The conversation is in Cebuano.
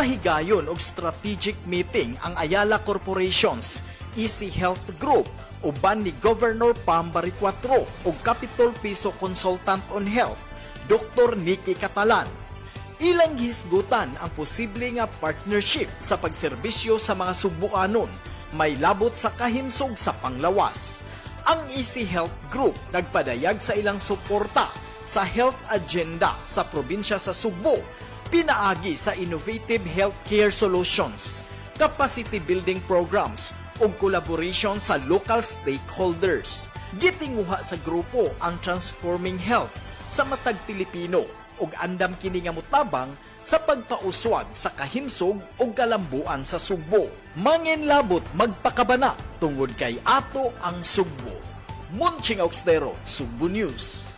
Nagpahigayon og strategic meeting ang Ayala Corporations, Easy Health Group uban ni Governor Pam Baricuatro ug Capitol Piso Consultant on Health, Dr. Nikki Catalan. Ilang gihisgutan ang posible nga partnership sa pagserbisyo sa mga Sugbuanon may labot sa kahimsog sa panglawas. Ang Easy Health Group nagpadayag sa ilang suporta sa health agenda sa probinsya sa Sugbo pinaagi sa innovative healthcare solutions, capacity building programs ug collaboration sa local stakeholders. Gitinguha sa grupo ang transforming health sa matag Pilipino ug andam kini nga motabang sa pagpauswag sa kahimsog ug kalambuan sa Sugbo. Manginlabot magpakabana tungod kay ato ang Sugbo. Munching Augstero, Sugbo News.